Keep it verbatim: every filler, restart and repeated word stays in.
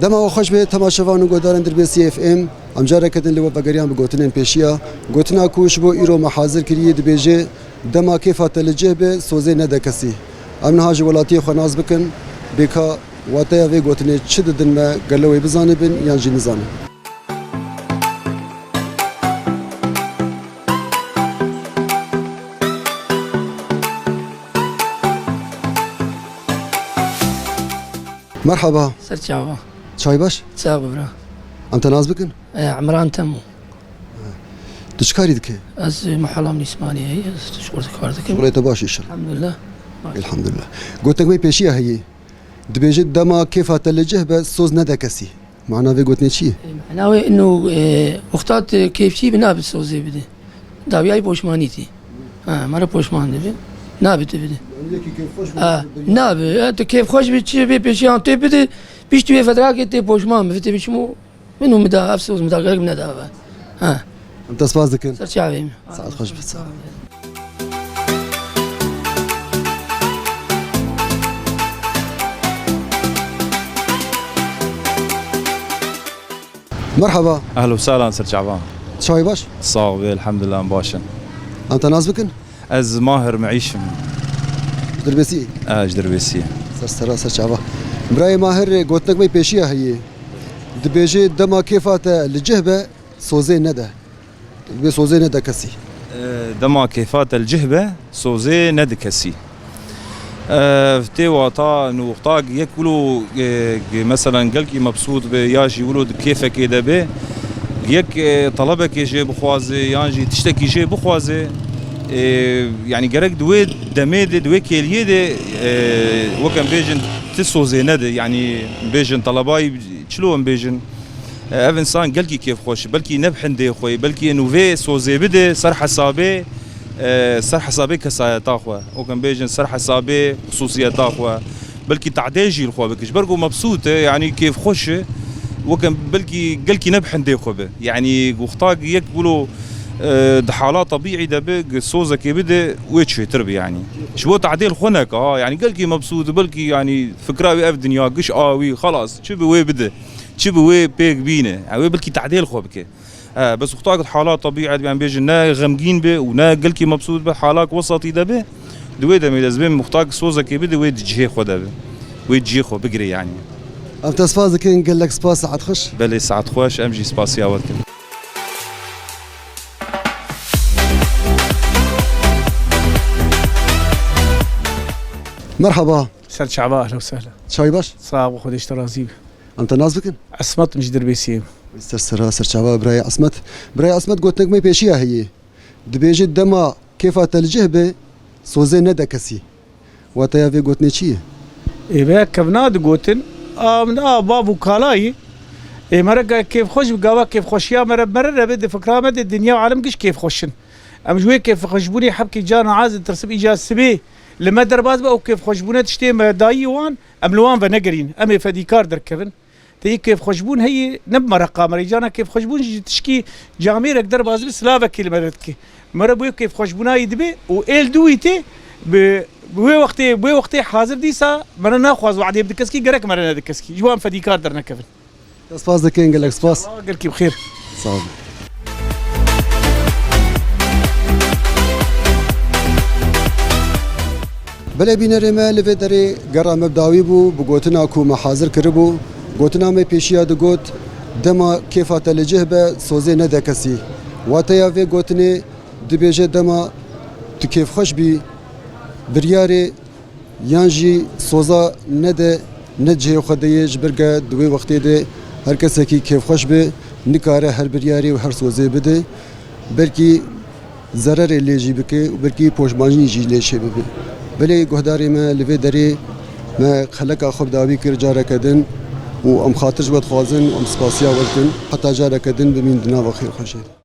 Dema we xweş be, temaşevan û guhdarên Dirbêsiyê F M. Em careke din li we vegeriyan bi gotinên pêşiya. Gotina ku ji bo îro me hazir kiriye dibêje, dema kêfa te li cih be, sozê nede kesî. Em niha ji welatiyê xwe nas bikin, bê ka wateya vê gotinê çi didin me, gelo wê bizanibin yan jî nizanin. Merhaba. Ser çava. Çay baş? Sağ ol bira. Em te nas bikin? E, Emran Temo. Tu çi karî dikî? Ez, e, mehala min Îsmailiyê ye, ez tişt kar dikim. Şuxulê te baş inşallah. Elhamdülillah. Elhamdülillah. Gotek me pêşiya heye. Dibêje dema kêfa te li cih be, soz nede kesî. Mana vê gotinê çi ye? E, mana wê ino, e, wexta tu kêfçî bî nabe sozê bidî. Dawiyayî poşmanî tî. Ha, mara poşman dibe. Nabe tu bidî. Ha, nabe. E, tu kêfxweş bî, çi bê pêşiyan tê bidî. Piştî wê fedrakê tê poşman bî. Vê tê bî çimo. Min û min da ev soz, min da gerek min neda ve. Ha. Em te spas dikin. Ser çavê min. Saet xweş be, sağ ol. Merhaba. Ehlo sehlan, ser çava. Çay baş? Sağ ol, elhamdülillah, em baş in. Em te nas bikin? Ez Mahir Meîş im. Ji Dirbêsiyê? E, ji Dirbêsiyê. Ser sera, ser çava. Birayê Mahir, gotinek me pêşiya heye. Dibêje dema kêfa te li cih be, sozê nede. Divê sozê nede kesî. E, dema kêfa te li cih be, sozê nede kesî. E, tê wata, nu wexta yek wilo, e, ge-, meselen gelkî mebsût be ya jî wilo di kêfekê de be, yek, e, telebekê jê bixwaze yan jî tiştekî jê bixwaze, e, yanî gerek di wê demê de, di wê kêliyê de, e, wek em bêjin ti sozê nede, yanî bêjin telebayî çilo em bêjin. E, ev însan gelkî kêfxweş, belkî ne bi hindê xwe, belkî ên û vê sozê bide ser hesabê, e, ser hesabê kesayeta xwe. Wek em bêjin ser hesabê xisûsiyeta xwe. Belkî tadê jî li xwe bike. Ji ber ku mebsût e, yanî kêfxweş e, wek em belkî gelkî ne bi hindê xwe be. Yanî wexta yek wilo, e, di hala tebîî de be, sozekê bide, wê çêtir be yanî. Ji bo tadê li xwe neke, ha, yanî gelkî mebsût e, belkî yanî fikra wê ev dinya giş a wî, xelas, çi bi wê bide. Çi bi wê pêk bîne? Ew ê belkî tadê li xwe bike. E, bes wexta ku hala tebîet be, em bêjin ne xemgîn be û ne gelkî mebsût be, halak wesatî de be, di wê demê de ez bêm wexta ku sozekê bide, wê di cihê xwe de be. Wê cihê xwe bigire yanî. Em te spas dikin, gelek spas, saet xweş. Belê, saet xweş, em jî spasiya we dikin. Merhaba. Ser çava, ehlen û sehlen. Çay baş? Sağ ol, Xwedê ji te razî be. Em te nas bikin? Esmet, min ji Dirbêsiyê. Ser sera, ser çava, birayê Esmet. Birayê Esmet, gotinek me pêşiya heye. Dibêje dema kêfa te li cih be, sozê nede kesî. Wateya vê gotinê çi ye? Ê, vê kevna digotin, a, min a bav û kalayî. Ê, mere ge-, kêfxweş bi gava kêfxweşiya mere, mere re be, di fikra me de dinya û alem giş kêfxweş in. Em ji wê kêfxweşbûnê hebkê carna ez ditirsim, îca sibê li me derbas be, ew kêfxweşbûne tiştê me dayî wan, em li wan venegerîn. Em ê fedîkar derkevin. Tê yê kêfxweşbûn heye, ne bi mereqa me re. Îcana kêfxweşbûn jî tişkî camêrek derbas dibe, silavekê li me re dike. Me re bi wê kêfxweşbûnayî dibe û êl dû wî tê bi, bi wê wextê, bi wê wextê hazir dîsa me re naxwaz wadê bidikeskî, gerek me re nedikeskî. Ji bo em fedîkar dernekevin. Te spas dikin, gelek spas. Gelkî bi xêr. Sağ olun. Belê bînerê me, li vê derê gera me bi dawî bû, bi gotina ku me hazir kiribû. Gotina me pêşiya digot, dema kêfa te li cih be, sozê nede kesî. Wateya vê gotinê dibêje dema tu kêfxweş bî, biryarê yan jî soza nede, ne cihê xwe de ye, ji ber ge di wê wextê de her kesekî kêfxweş be, nikare her biryarê û her sozê bide. Belkî zererê lê jî bike û belkî poşmanî jî lê çêbibe. Belê guhdarê me, li vê derê me xeleka xwe bi dawî kir careke din û em xatir ji we dixwazin û em spasiya we dikin. Heta careke din bimîn di nava xêr xweşê de.